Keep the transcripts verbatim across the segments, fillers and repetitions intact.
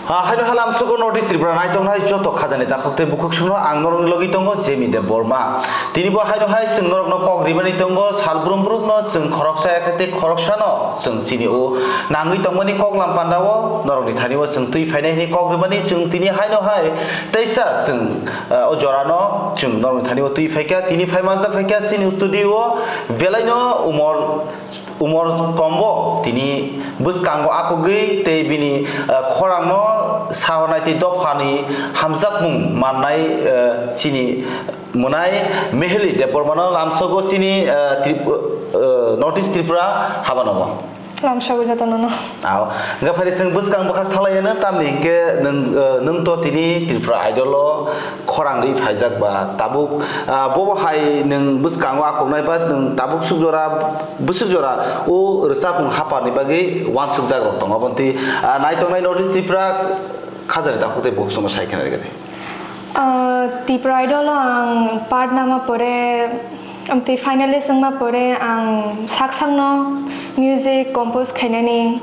Ha, haino halam sugo North East Tripura naitongnai joto khajani takhuk tei bukhuk songno ang norokni logi tongo Jemi Debbarma. Tini bo haino hai chwng norokno kok rimani tongo, sal brum brumno chwng khoroksa yakhe tei khoroksano chwng chini o nangwi tongmani kok lam pandao norokni thani o chwng twi phainai hwnwi kok rimani chwng tini haino hai teisa chwng, eh, o jorano chwng norokni thani o twi phaikha, tini phai manjak phaikha chini studio o belaino umor Umor kombo tini bwskango akugwi tei bini, eh, khorangno sahornai tei dophani hamjakmung mannai, eh, chini mwnai Meheli Debbarmano lamsogo chini, eh, Trip-, eh, North East Tripura habanogo. Lamsogo jotonono. Ao, hwnkhe phari chwng bwskang bwkhak thalaiya nw tamni hwnkhe nwng, eh, nwng to tini Tripura Idol o khorang rwi phaijak ba tabuk, ah, bobo hai nwng bwskango akoknai ba nwng tabuk suk jora, bwswk jora o rwchapmung haparni bagwi uansukjak rok tongo. Aboni twi, ah, naitongnai North East Tripura khajani takhuk tei bukhuk songno sai khna rwgwi. Ah, Tripura Idol o ang part nama pore, amtwi finalist wngma pore ang sak sakno music compose khainani.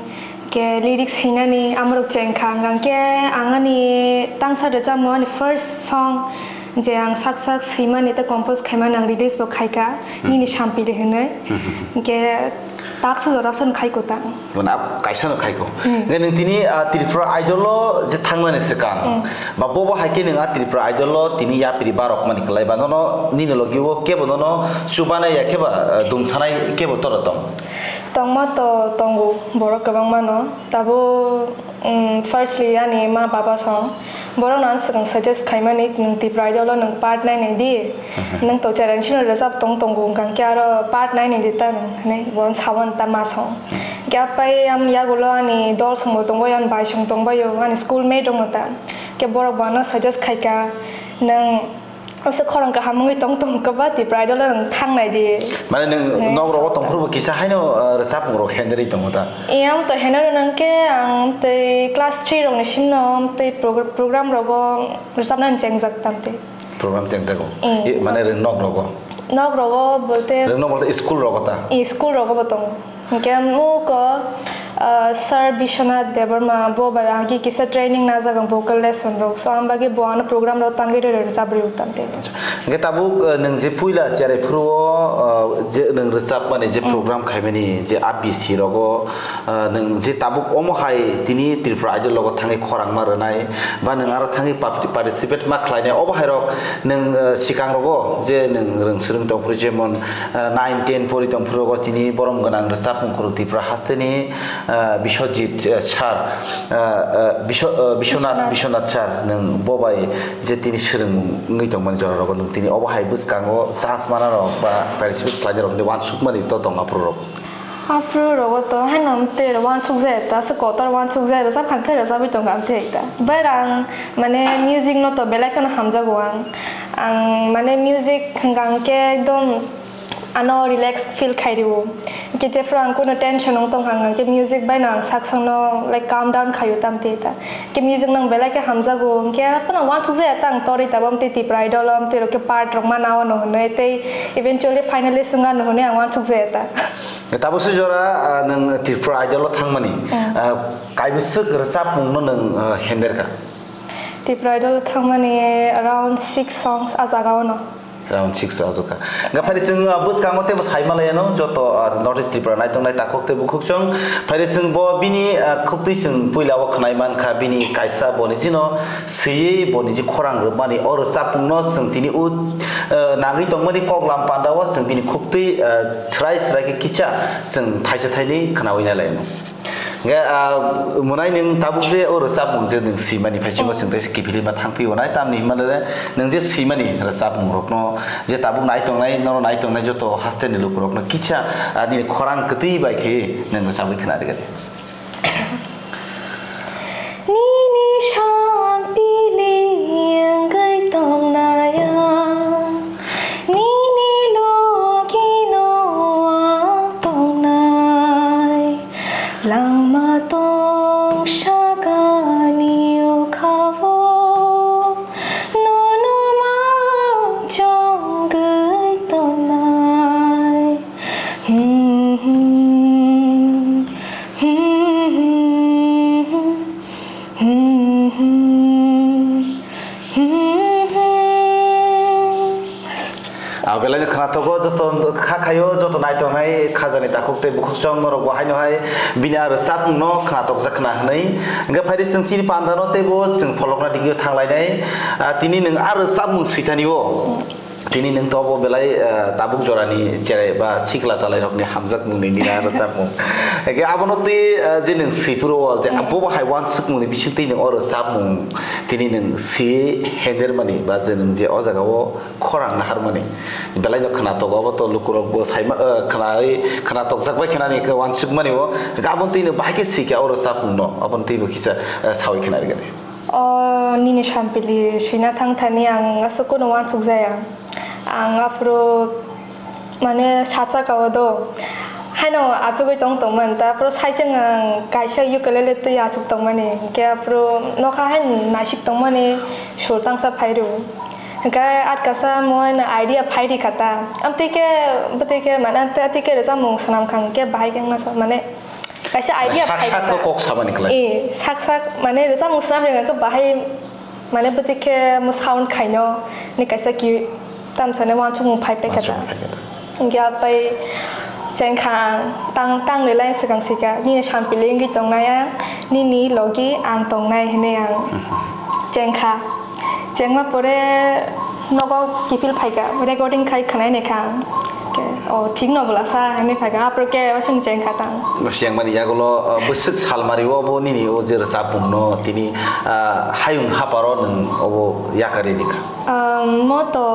Khe lyrics hinani amorok chengkha, hwnkhe ang ani tangsa rwchapmo ani first song je ang sak sak swimani tei compose khaimani ang release bo khaikha, Hmm. Nini Sampili hwnwi. Hmm, hmm, hmm. Hwnkhe taksa jora song khaiko ta. Mane ak-, kaisa no khaiko. Hmm. Hwnkhe nwng tini, ah, Tripura Idol o je thangnani swkang, Hmm. ba bobo hai khe nwng a Tripura Idol o tini yapri barok mani kwlai ba nono nini logi o kebo nono chubanai ya khe ba, ah, dumsanai kebo toro tong? Tongma to tongo borok kwbangma no. Tabuk, mm, firstly ani ma baba song. Borok no ang swkang suggest khaimani, "Nwng Tripura Idol o nwng part nai nai di. Mhm. Nwng to challenge no rwchap tong tongo, hwnkha khe aro part nai nai di ta nwng," hinwi bo sawan ta ma song. Mhm. Khe apai ang yagulo ani dol song bo tongbaio, ani bai song tongbaio, ani school mate rok no ta. Khe borok bo ano suggest khaikha, "Nwng aswk khorang kaham wngwi tong tong khe ba Tripura Idol o nwng thangnai di." Mane nwng Nwng nok rogo tongphuru bo kisa haino, uh, rwchapmung rok henderwi tongo ta? Iyang to henero nang khe ang tei class three rok ni simno tei progr-, program rogo rwchapnani chengjak tam tei. Program chengjago? Eh, I, mane rwng nok rogo? Nok rogo bolte Rwng nok bolte school rogo ta? I school rogo bo tongo. Hwnkhe muko, ah, Sir Biswanath Debbarma bo bai agi kisa training najak ang vocal lesson rok. So, ang bagwi bo ano program rok tangwi rw-, rw-, rwchap rw-, tam tei. Hwnkhe tabuk, eh, nwng je puila cherai phuru o, eh, je nwng rwchapmani je Hmm. program khaimani je A B C rogo, eh, nwng je tabuk omo hai tini Tripura Idol rogo thangwi khorang ma rwnai ba nwng aro thangwi parti-, participate ma khlainai obo hai rok nwng, eh, sikang rogo je nwng rwng swrwng tong phuru jemon, ah, nine ten pori tong phuru rogo tini borom gwnang rwchapmung khorok Tripura hasteni, ah, Biswajit, ah, sir, ah, ah, Biswa-, ah, Biswanath, Biswanath. Biswanath sir, nwng bo bai je tini swrwngmung wngwi tongmani jora rogo nwng tini obo hai bwskango chance mana rok ba participate khlainai rok ni uansukmani to tong aphuru rok. Aphuru rogo to haino amtwi uansuk jaya ta, se kotor uansuk jaya rwchap phan khe rwchapwi tongo amtwi ta. Bai rang mane music no to belai kheno hamjago ang. Ang mane music hwnkha hwnkhe ekdom ano relax feel khai rwo. Hwnkhe jephru ang kunu tension wng tongkha, hwnkha hwnkhe music bai no ang sak sakno, like, calm down khaio tamtwi ta. Hwnkhe music no ang belai khe hamjago, hwnkhe phano uansuk jaya ta ang torwi tabuk amtwi Tripura Idol o amtwi rok khe part rok ma nao no hwnwi tei eventually finalist wng ano hwnwi ang uansuk jaya ta. Tabuk se jora, ah, nwng Tripura Idol o thangmani, Hmm. ah, kaibwswk rwchapmung no nwng, ah, henderkha? Tripura Idol thangmani around six songs a jaga o no. Round six o ajukha. Hwnkhe phari chwng, ah, bwskango teibo sai manlaiya no, joto, ah, North East Tripura naitongnai takhuk tei bukhuk chwng. Phari chwng bo bini, ah, khuktwi chwng puila o khwnai mankha, bini kaisa boni jino swiwi boni ji khorang rwmani o rwchapmung no chwng tini o, ah, nangwi tongmani kok lam panda o chwng bini khuktwi, ah, srai srai khe kisa chwng thaisa thainwi khwnawi nai lai no. Hwnkhe, ah, mwnai nwng tabuk je o rwchapmung je nwng swimani, phaisingo Oh. chwng teisa kiphilwi ma thangphio nai, tamni hwnmale nwng je swimani rwchapmung rokno je tabuk nai tongnai, norok nai tongnai joto hasteni lukurokno kisa, ah, nini khorang kwtwi bai khe nwng rwchapwi khna rwgani. Nini sampili wngwi tongnai ang, nini logino ang tongnai. Langma tong sakani ukha-o, nono mang chongwi tongnai. Hmm, hmm. Belai khwnathokgo joto kha khaio, joto naitongnai khajani takhuk tei bukhuk chwng norok bo haino hai bini aro chapmung no khwnathokjak khwna hwnwi. Hwnkhe phaidi chwng chini pandano teibo chwng pholokna digio thanglainai. Ah, tini nwng aro chapmung switani o. Tini nwng to bo belai, eh, tabuk jorani cherai ba sikla chalairokni hamjakmungni nini rwchapmung. Eke abono twi, eh, je nwng sipuro o, je hmm, abo bo hai wansukmungni bisingtwi nwng o rwchapmung tini nwng si hendermani ba je nwng je o jagao khorang naharmani. Belaino khwnatok abo to lukurokbo saima, eh, khwnai, khwnatokjak bai khenani khe wansukmani o. Eke abono twi nwng bahai khe sikha o rwchapmungno, abono twibo kisa, eh, sawi khenarigani. O nini sampili swina thang thani ang aswk kunu wansuk jaya. Ang aphuru mane sacha kao do. Haino achugwi tong tongman ta aphuru saichung ang kaisa ukulele twi achuk tongmani. Hwnkhe aphuru nokha haino naisik tongmani sur tangsa phairu. Hwnkhe atkasa mo haino idea phairi kha ta. Amtwi khe bwtwi khe mane amtwi atwi khe rwchapmung swnam kha hwnkhe bahai khe wngna sa mane Kaisa idea sak phai sak kha. Kok samani kwlai. Eh, sak sak, mane, rwchapmung swnam rwngkha khe bahai, mane, bwtwi khe mo sound khaino, ni kaisa ki tamsani wansukmung phai paikha ta. Wansukmung phai kha ta. Hwnkhe apai chengkha ang, tang, tang ni line swkang sika, nini sampili wngwi tongnai ang, nini logi ang tongnai hwnwi ang chengkha. Chengma pore nogo kiphil phaikha, recording khai khwnai naikha ang. Ke, "O, thik no bwla sa," hinwi phaikha. Aphuru ke waisung chengkha tang. Chengmani yagulo, uh, bwswk salmari o bo nini o je rwchapmung no tini, uh, hayung haparo nwng obo yakarwi rikha? Um, mo to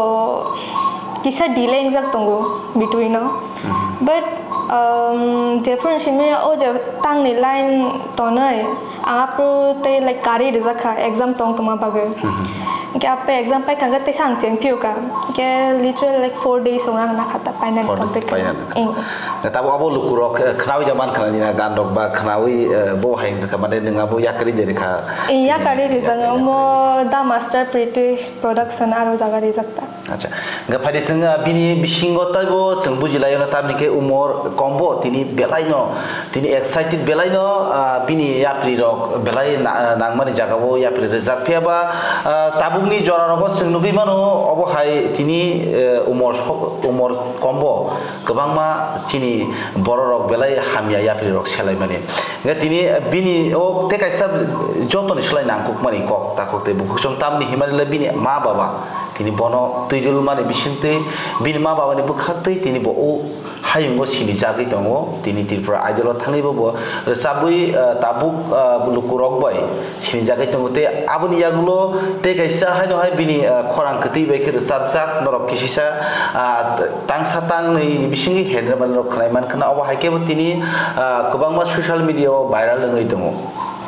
kisa delay wngjak tongo between o. Mhm. But, um, jephuru simi o je tangni line tonwi, ang aphuru tei, like, kari rijak kha exam tong tongma bagwi. Mhm. Hwnkhe aphuru exam paikha hwnkhe teisa ang chengphiyokha. Hwnkhe literally, like, four days wngna khata final complete kha. Four days final. Ing. Tabo abo lukurok, eh, khnaui da man khna nina gan rok ba khnaui, eh, bo hai wngkha mane nwng abo yakarwi de rikha. Ing, yakarwi rijak, yakarwi omo rijak. The Master British Production aro jaga rijak ta. Acha, hwnkhe phaidi chwng, ah, bini bisingo taibo chwng bujilaio, tamni khe umor kombo tini belaino, tini excited belaino, ah, bini yapri rok belai na-, nangmani jagao yapri rwjak phiya ba, ah, tabukni jora rogo chwng nugwi mano, obo hai tini, eh, umor so-, umor kombo kwbangma chini borok rok belai hamya yapri rok selaimani. Hwnkhe tini bini o tei kaisa jotoni slai nangkukmani kok takhuk tei bukhuk chwng tamni himani le bini ma baba. Tini bono twidulmani bisingtwi bini ma babani bwkhaktwi tini bo o hayungo sinijagwi tongo. Tini Tripura Idol o thangwi bo, bo rwchabwi, ah, tabuk, ah, lukurok bai sinijagwi tongo. Tei aboni yagulo tei kaisa haino hai bini, ah, khorang kwtwi bai khe rwchapjak norok kisisa, ah, tangsa tangnwi ni bisingtwi hendra manwi rok khwnai mankha na. Obo hai khe bo tini, ah, kwbangma social media o viral wngwi tongo.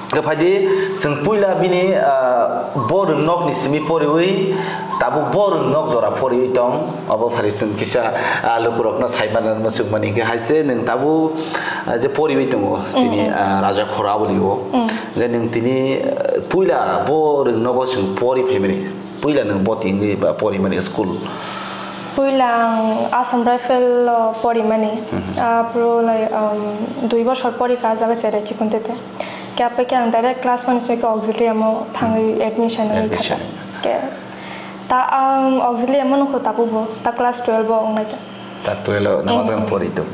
Hwnkhe phaidi, chwng puila bini, ah, bo rwngnokni simi poriwi, tabuk bo rwngnok jora poriwi tong, obo phari chwng kisa, ah, lukurokno sai manna muchungmani. Hwnkhe hai se nwng tabuk, ah, je poriwi tongo, tini, mm, ah, Raja Khora aboni o. Mm. Hwnkhe nwng tini, ah, puila bo rwngnogo chwng pori phaimani. Puila nwng boti wngwi ba porimani school? Puila ang Assam Rifle o porimani. Mhm. Aphuru, like, um, dui bosor porikha ah jaga Cherai Chikuntete. Khe apai khe ang direct class one simi khe Auxilium o thangwi admission wngwi kha. Admission. Khe ta ang Auxilium o nukho tabukbo, ta class twelve o wngnai ta. Ta twelve o namajang pori tong.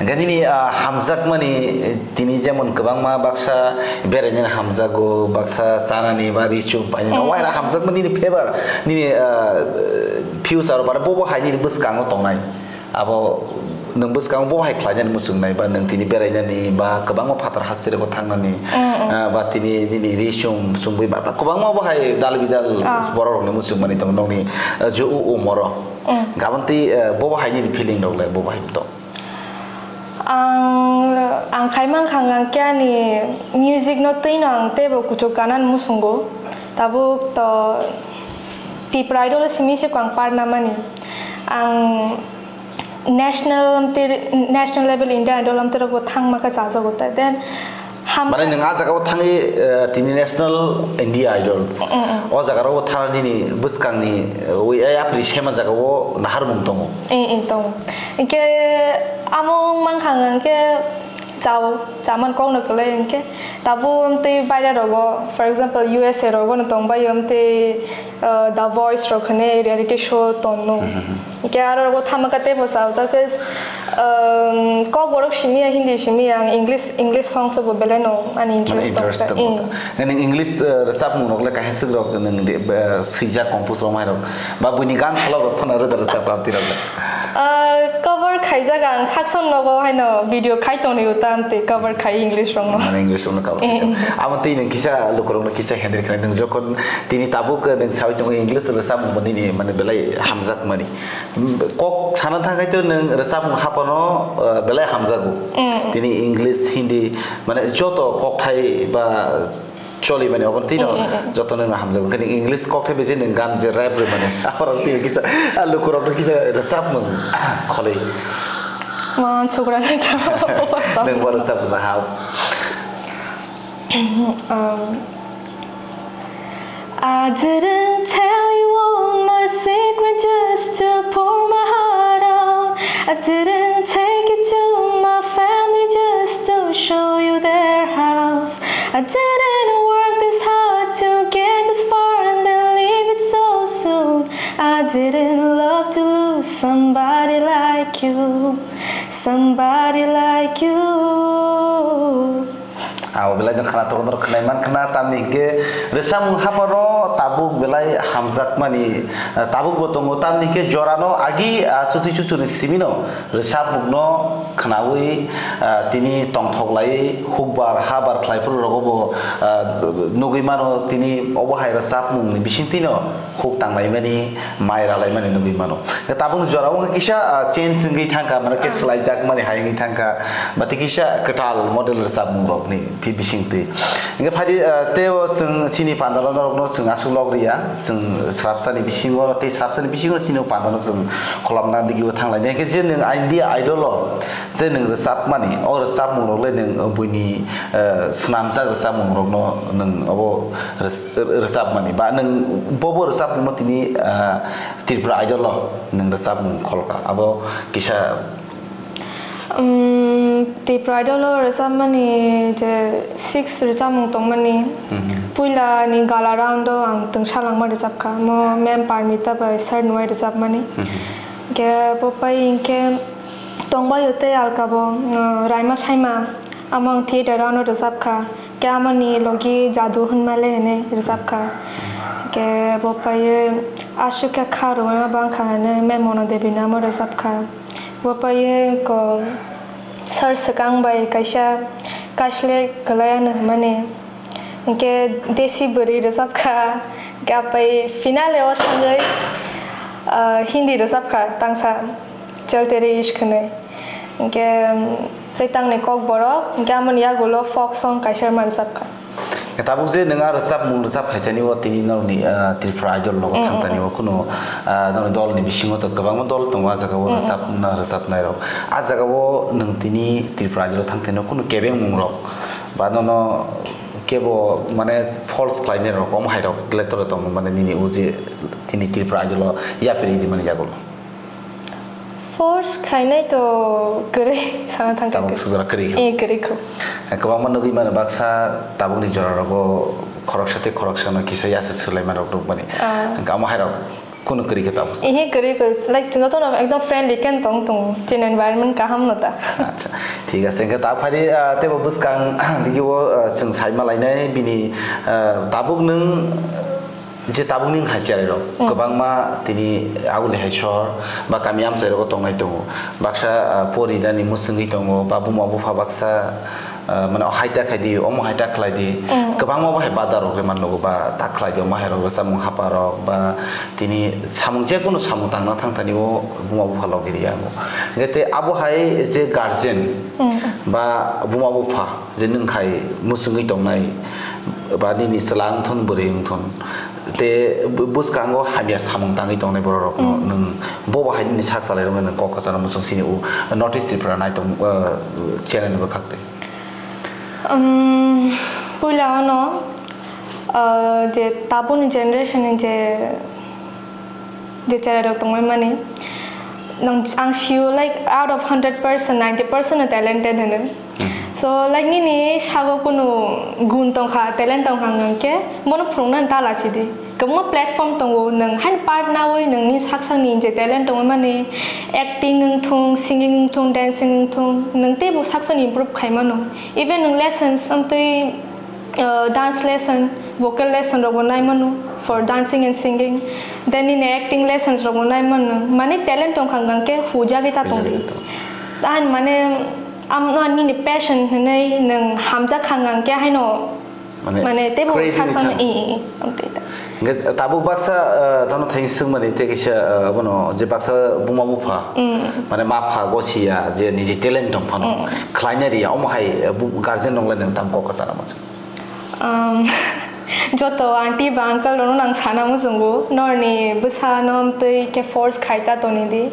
Hwnkhe nini, ah, hamjakmani, eh, tini jemon kwbangma baksa berainani hamjago, baksa chanani ba ri chum painani, waira hamjakmani nini favour, nini, ah, future o, bara bobo hai nini bwskango tongnai. Abo nwng bwskango bobo hai khlainani muchungnai ba nwng tini berainani ba kwbangma phatar hasteo thangnani, ah, ba tini nini ri chum chumwi ba, ba kwbangma bo hai dal bidal borok rokni muchungmani tongo nokni, ah, jo u umoro. Mm. Gabon tei, eh, bobo hai nini feeling rok le, bobo hai to. Ang, ang khai mankha hwnkhe ani music no twi no ang teibo kuchuk kanani muchungo. Tabuk to Tipra Idol simi se ang part namani. Ang national amtwi, national level India Idol amtwi rok bo thangma khe chajago ta. Then Ham- Mane nwng ah jagao thangwi, eh, tini National India Idols. Mm, mm. O jagarao thana nini bwskangni, eh, wi, eh, yapri sema jagao naharmung tongo. Eh, eh, tongo. Hwnkhe amo wng mankha hwnkhe chao, chaman kokno kwlai hwnkhe. Tabuk amtwi baire rogo, for example, U S A rogo no tongbai amtwi, uh, The Voice rok hwnwi reality show tonno. Hwnkhe aro rogo thamaka teibo chao, ta khe, um, kokborok simi ya, Hindi simi ya, ang English, English songs bo belai no ani interest tong interest ta. Tongo. Nini English, uh, rwchapmung rok le kaisa swk rok nini, uh, swijak compose rok mai rok ba buini gan kholok rok phano rwda rwchap rok twi rok le. Ah, cover khaijak ang sakson nogo haino video khai tongni uta amtwi cover khai English rokno. Mane English rokno cover khai tong. Eh. Amo twi nang kisa lukurokno kisa handle khlai nang jokhon tini tabuk nang sawi tongo English rwchapmung bo nini mane belai hamjak mani. Kok sana thangkhai to nang rwchapmung haphano, ah, belai hamjago. Mm. Tini English, Hindi mane joto kokthai ba choli mani obo tino. Mm, mm, mm. Joto nang hamjago. Kini English kokthai bisi nang gan je rap ri mani. Aporok tini kisa, ah, lukurokno kisa rwchapmung kholwi. Ma chukra nang ta. Nang bo rwchapmung ha. Um, I didn't tell you all my secret just to pour my heart out. I didn't take you to my family just to show you their house. I didn't work this hard to get this far and then leave it so soon. I didn't love to lose somebody like you, somebody like you. Abo belai no khna tongo, norok khnai man khna, tamni hwnkhe rwchapmung haphano tabuk belai hamjakmani, eh, tabuk bo tongo, tamni hwnkhe jorano agi, ah, chuthi chuchuni simino rwchapmungno khnaui, ah, tini tongthok lai hukbar habar khlai phuru rogo bo, ah, nugui mano, tini obo hai rwchapmungni bisingtwino huk tanglaimani, mai ralaimani nugui mano. Tabukni jora wngkha kisa, ah, change wngwi thangkha, mane khe swlaijak mani hai wngwi thangkha, ba tei kisa kwtal model rwchapmung rokni phi bisingtwi. Hingkhe phaidi, ah, tei o chwng chini pandalo norokno chwng aswk log riya, chwng srapsani bisingo tei srapsani bisingo chini pandalo chwng kholopna digio thanglainai. Hingkhe je nwng India Idol o je nwng rwchapmani, o rwchapmung rok le nwng buini, ah, swnamjak rwchapmung rokno nwng obo rwch-, rwchapmani ba nwng bobo rwchapmungno tini, ah, Tripura Idol o nwng rwchapmung kholka, abo kisa. Um, Tripura Idol o rwchapmani je six rwchapmung tongmani. Mhm. Puila ni gala round o ang twngsa langma rwchapkha, mo ma'am Parmita bai sir nuai rwchapmani. Mhm. Hingkhe bo pai hingkhe tongbaio tei alkabo, uh, Raima Saima, amo ang theater o ano rwchapkha. Khe amoni logi Jadu hwnma le hwnwi rwchapkha. Khe bo paiwi aswk khe kha rwma bangkha hwnwi Mem Mono Devi namo rwchapkha. Bo paiwi ko sir swkang bai kaisa Kasle Kwlai Ano hwnmani. Hinkhe Desi Bwrwi rwchapkha. Khe apai finale o thangwi, ah, Hindi rwchapkha tangsa. Chaltere Ishq hwnwi. Hinkhe, um, tei tangni kokborok, hinkhe amoni yagulo folk song kaisa ma rwchapkha. Tabuk je nwng a rwchapmung rwchap phaithani o tini norokni, ah, Tripura Idol logo Mm, mm, thangtani mm. O kunu, ah, norokni dolni bisingo to kwbangma dol tongo, a jagao Mm, mm. Rwchapna rwchapnairok. A jagao nwng tini Tripura Idol thangtani o kunu kebengmungrok ba nono kebo mane false khlainairok, omo hairok le tore tongo mane nini o je tini Tripura Idol o yapri rimani yagulo. Force khainai to kwrwi sana thang Tabuk khe. Sujra kwrwi kho. Eh, kwrwi kho. Kwbangma nugwi mano baksa tabukni jora rogo khoroksa tei khoroksa no kisa yasa swlai ma rok rok bani. Ah. Hingkhe amo hai rok kunu kwrwi khe tabuk. Ehe kwrwi kho, like, jotono ekdom friendly khe tong tong, chini environment kaham no ta. Acha, thik ase, hingkhe ta phari, ah, tebo bwskang digi o, ah, chwng sai ma lainai bini, ah, tabuk nwng Je tabukni wngkha cherai rok, Mm. Kwbangma tini Aguli hai sor ba kami amchai rogo tongnai tongo. Baksa, ah, pori nani mwswngwi tongo, ba buma bupha baksa, ah, mane, "Oh, hai ta khai di, omo hai ta khlai di." Mm. Kwbangma bo hai bada rok le man nogo ba ta khlai di, omo hai rok le samung hapa rok ba tini samung, je kunu samung tangna thang thani o buma bupha logi ri yango. Hingke te abo hai je guardian Mm. ba buma bupha, je nwng khai mwswngwi tongnai, ba nini chwla wngthun, bwrwi wngthun, te bw-, bwskango hamya samung tangwi tongnai borok rokno Mm. Nwng bobo hai nini sak salai rokno nwng kok kwcharo mwswng sini o North East Tripura nai tong, uh, channel ni bwkhak twi? Um, puila ono, uh, je tabukni generation ni je je cherai rok tongmani, nang, ang sio, like, out of hundred percent, ninety percent no talented hwnwi. Mhm. So, like, nini sago kunu gun tongkha, talent tongkha hwnkhe, bono phwrwngna ta lachidi. Kwbangma platform tongo, nwng haino part nawi nwngni saksakni je talent tongwi mani, acting wngthung, singing wngthung, dancing wngthung, nwng teibo saksakni improve khaimano. Even nwng lessons wngtwi, uh, dance lesson, vocal lesson rokbo naimano for dancing and singing. Then nini acting lessons rokbo naimano. Mane talent tongkha hwnkhe hujagwi ta tongdi. Hujagwi ta tong. Tahan mane, amno nini passion hinwi nwng hamjak kha hwnkhe haino mane, mane teibo creativity saksa thang. I, i, i, amtwi ta. Hingke tabuk baksa, eh, tamo thaini swngmani tei kaisa, eh, abono je baksa buma bupha, mm, mane ma pha gosiya je niji talent tong phano, mm, khlaina riya, omo hai, eh, bu-, guardian rok lai nang tam kok kasana mansu. Um, joto aunty ba uncle rokno nang sana muchungo, norni bwsa no amtwi khe force khai ta toni di.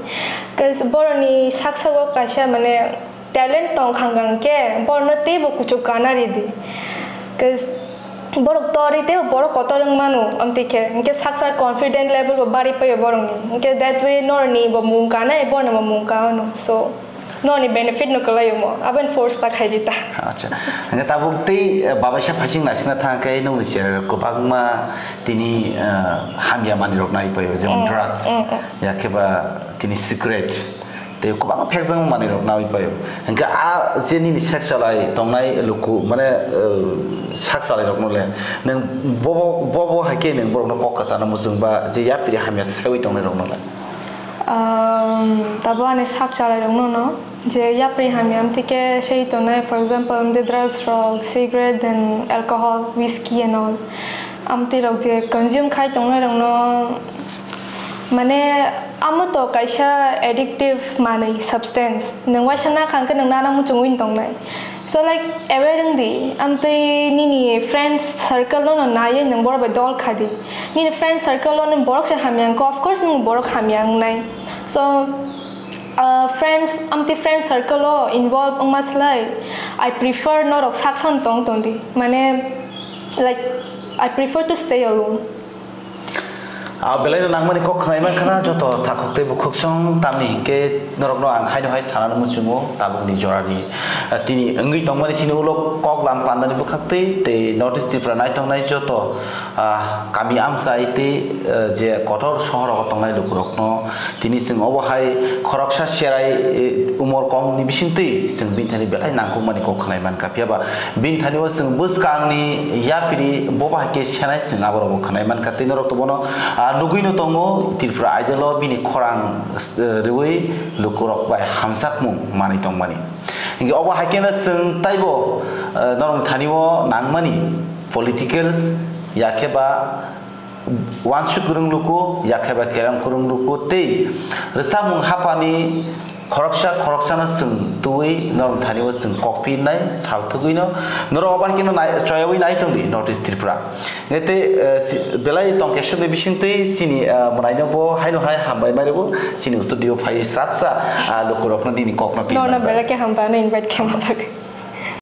'Cause boroni saksago kaisa mane talent tong kha hwnkha khe borokno teibo kuchuk kana ridi. 'Cause borok torwi teibo borok kotor wng mano, amtwi khe hwnkhe saksa confident level bo bari paio borokni. Hwnkhe that way norni bo mung kanai, borokni bo mung ka ono. So, norni benefit no kwlai omo. Aboni force ta khai di ta. Acha. Hwnkhe tabuk tei, eh, babaisa phaising naisingna thang khe nokni chair kwbangma tini, eh, hamya manwi rok nai paio, jemon mm, drugs, mm, mm, ya khe ba tini cigarette. Tei kwbangma phekjakma manwi rok nawi paio. Hwnkhe a je nini sak chalai tongnai luku, mane, eh, sak chalai rokno le nwng bobo, bobo hai khe nwng borokno kok kwchana muchung ba je yapri hamya sewi tongnai rokno le? Um, tabo ani sak chalai rokno no je yapri hamya amtwi khe sewi tongnai, for example, amtwi drugs rok, cigarette, then alcohol, whiskey and all. Amtwi rok je consume khai tongnai rokno, mane, amo to kaisa addictive manwi, substance. Nwng waisa na kha hwnkhe nwng nana muchungwi tongnai. So, like, aware wng di, amtwi nini friend circle no no naiwi nwng borok bai dol kha di. Nini friend circle o nwng borok se hamya wngkha, of course nwng borok hamya wngnai. So, uh, friends, amtwi friend circle o involve wngma slai, I prefer norok sak san tong tong di. Mane, like, I prefer to stay alone. Ah, belai no nangmani kok khwnai mankha na joto takhuk tei bukhuk song, tamni hinkhe norokno ang khaino hai sanani muchungo tabukni jorani, ah, tini wngwi tongmani chini ulo kok lam pandani bwkhak tei, tei North East Tripura naitongnai joto, ah, kami amchai tei, ah, je kotor sohorogo tongnai lukurokno tini chwng obo hai khoroksa cherai, eh, umor komni bisingtwi chwng bini thani belai nangkukmani kok khwnai mankha. Phiya ba bini thani o chwng bwskangni yapri bo bahai khe senai chwng aborokbo khwnai mankha. Tei norok to bono, ah, nugwi no tongo Tripura Idol o bini khorang, eh, rwui lukurok bai hamjakmung manwi tongmani. Hinkhe obo hai kheno chwng taibo, eh, norok thani o nangmani politicals ya khe ba uansuk kwrwng luku, ya khe ba kerem kwrwng luku tei rwchapmung haphani khoroksa khoroksano chwng twiwi norok thani o chwng kok pirnai sal thwgwino norok obo hai kheno nai-, choyawi nai tongdi North East Tripura. Nge tei, eh, si-, belai tong keswkni bisingtwi chini, eh, mwnaino bo haino hai hambai mai rwbo chini studio phai srapsa, ah, lukurokno nini kokno pirnai. Norno bai. Belai khe hambai ano invite khe ma bagwi.